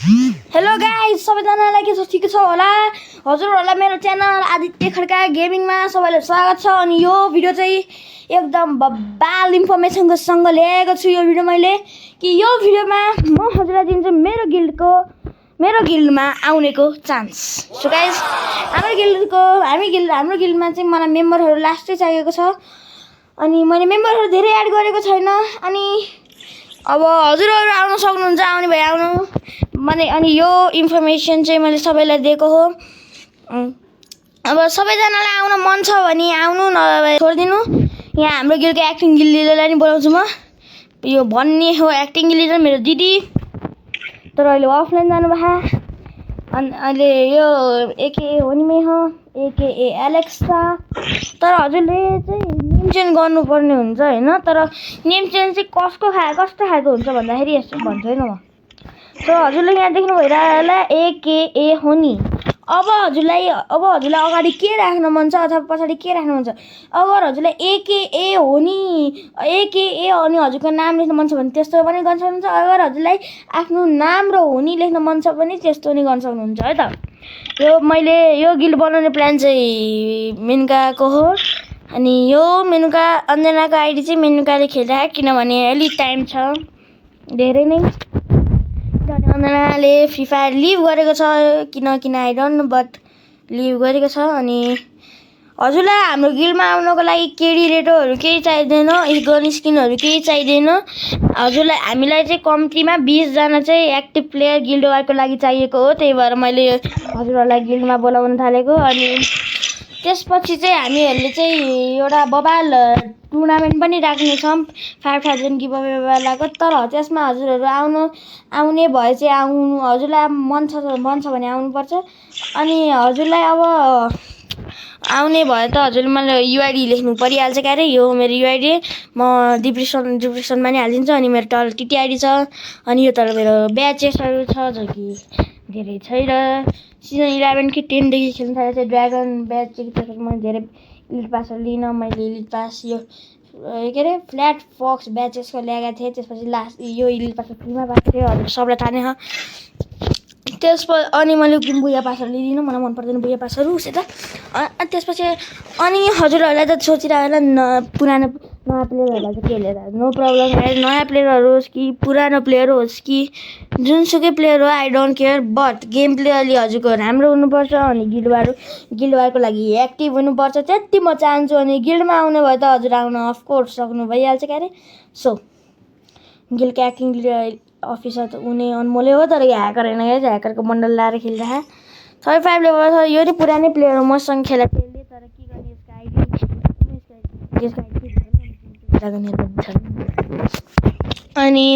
Hello guys, सबैजनालाई के छ ठिकै छ होला? हजुरहरूलाई मेरो च्यानल आदित्य खड्का गेमिङमा सबैलाई स्वागत छ। अनि यो भिडियो चाहिँ एकदम बब्बाल इन्फर्मेसनको सँग ल्याएको छु। यो भिडियो मैले कि यो भिडियोमा म हजुरलाई दिन्छु मेरो गिल्डमा आउनेको चान्स। सो गाइस, हाम्रो गिल्डमा चाहिँ मलाई मेम्बरहरू लास्टै चाहिएको छ। अनि मैले मेम्बरहरू धेरै एड गरेको छैन। अनि अब हजुरहरू आउन सक्नुहुन्छ, आउने भए आउनु अनि यो इन्फर्मेसन चाहिँ मैले सबैलाई दिएको हो। अब सबैजनालाई आउन मन छ भने आउनु, नभए छोडिदिनु। यहाँ हाम्रो गिल्डको एक्टिङ गिल्ड लिडरलाई नि बोलाउँछु म। यो भन्ने हो एक्टिङ गिल्ड लिडर मेरो दिदी, तर अहिले अफलाइन जानुभयो। अनि अहिले यो एके होनीमै हो, एके एलेक्सा। तर हजुरले चाहिँ नेम चेन्ज गर्नुपर्ने हुन्छ होइन। तर नेम चेन्ज चाहिँ कस्तो खालको हुन्छ भन्दाखेरि यस्तो भन्छु होइन म। सो हजुरले यहाँ देख्नु भइरहेको होला एके होनी। अब हजुरलाई अगाडि के राख्न मन छ अथवा पछाडि के राख्न मन छ। अगर हजुरलाई एके होनी हजुरको नाम लेख्न मन छ भने त्यस्तो पनि गर्न सक्नुहुन्छ। अगर हजुरलाई आफ्नो नाम र होनी लेख्न मन छ भने त्यस्तो नि गर्न सक्नुहुन्छ है त। यो गिल्ड बनाउने प्लान चाहिँ मेनुकाको हो। अनि यो मेनुका अन्जनाको आइडी चाहिँ मेनुकाले खेलिरहेको, किनभने अलिक टाइम छ धेरै नै। अन्जनाले फ्री फायर लिभ गरेको छ, किन I don't know, but leave गरेको छ। अनि हजुरलाई हाम्रो गिल्डमा आउनको लागि केडी रेटोहरू केही चाहिँदैन, गन स्किनहरू केही चाहिँदैन। हामीलाई चाहिँ कम्तीमा 20 जना चाहिँ एक्टिभ प्लेयर गिल्ड वारको लागि चाहिएको हो। त्यही भएर मैले हजुरहरूलाई गिल्डमा बोलाउन थालेको। अनि त्यसपछि चाहिँ हामीहरूले चाहिँ एउटा बबाल टुर्नामेन्ट पनि राख्नेछौँ 5000 गिभअवेवालाको। तर त्यसमा हजुरहरू आउने भए चाहिँ हजुरलाई मन छ भने आउनुपर्छ। अनि हजुरलाई अब आउने भए त हजुरले मलाई युआइडी लेख्नु परिहाल्छ क्यारे। यो मेरो युआइडी म डिस्क्रिप्सनमा नि हालिदिन्छु। अनि मेरो तल टिटिआइडी छ। अनि यो तल मेरो ब्याचेसहरू छ जो कि धेरै छैन। सिजन 11 कि 10 देखि खेल्न थालेको चाहिँ ड्रागन ब्याच चाहिँ मैले धेरै इलिट पासहरू लिन। मैले इलिट पास यो के अरे फ्ल्याट फक्स ब्याचेसको ल्याएको थिएँ। त्यसपछि लास्ट यो इलिट पास फ्रीमा पाएको थियो, हजुर सबलाई थाहा नै छ। अनि मैले बुया पासहरू लिदिनँ, मलाई मन पर्दैन बुया पासहरू उसित। त्यसपछि अनि हजुरहरूलाई त सोचिरहेको होला पुरानो नयाँ प्लेयरहरूलाई चाहिँ के लिएर नो प्रब्लम। नयाँ प्लेयर होस् कि पुरानो प्लेयर होस् कि जुनसुकै प्लेयर हो, I don't care. But game play अलि हजुरको राम्रो हुनुपर्छ। अनि गिल्डवारको लागि एक्टिभ हुनुपर्छ, त्यति म चाहन्छु। अनि गिल्डमा आउने भए त हजुर आउन अफकोर्स सक्नु भइहाल्छ क्यारे। सो गिल्डको एक्टिङ अफिसर त उनी अनमोलै हो, तर यो ह्याकर होइन। ह्याकरको बन्डल लाएर खेलिरह 35 लेभल छ। यो नि पुरानै प्लेयर हो, मसँग खेला त्यसले। तर के गर्ने, यसको अनि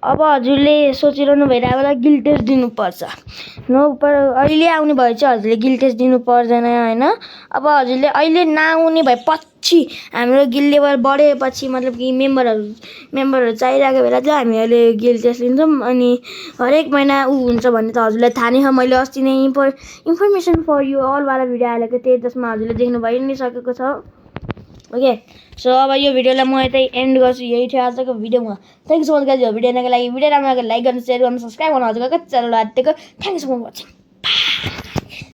अब हजुरले सोचिरहनु भइरहेको होला गिल्ड टेस्ट दिनुपर्छ। अहिले आउने भए चाहिँ हजुरले गिल्ड टेस्ट दिनु पर्दैन होइन। अब हजुरले अहिले नआउने भए पछि हाम्रो गिल्ड लेभल बढेपछि, मतलब कि मेम्बरहरू चाहिरहेको बेला चाहिँ हामी अहिले गिल्ड टेस्ट लिन्छौँ। अनि हरेक महिना हुन्छ भन्ने त हजुरलाई थाहा नै छ। मैले अस्ति नै इन्फर्मेसन फर यु अल वाला भिडियो हालेको थिएँ, जसमा हजुरले देख्नु भइ नै सकेको छ। ओके, सो अब यो भिडियोलाई म यतै एन्ड गर्छु। यही थियो आजको भिडियोमा। Thank you so much guys. यो भिडियो हेर्नको लागि भिडियो राम्रो लाग्यो लाइक गर्नु, सेयर गर्नु, सब्सक्राइब गर्नु। हजुरको कति च्यानल आँटेको। Thank you so much watching.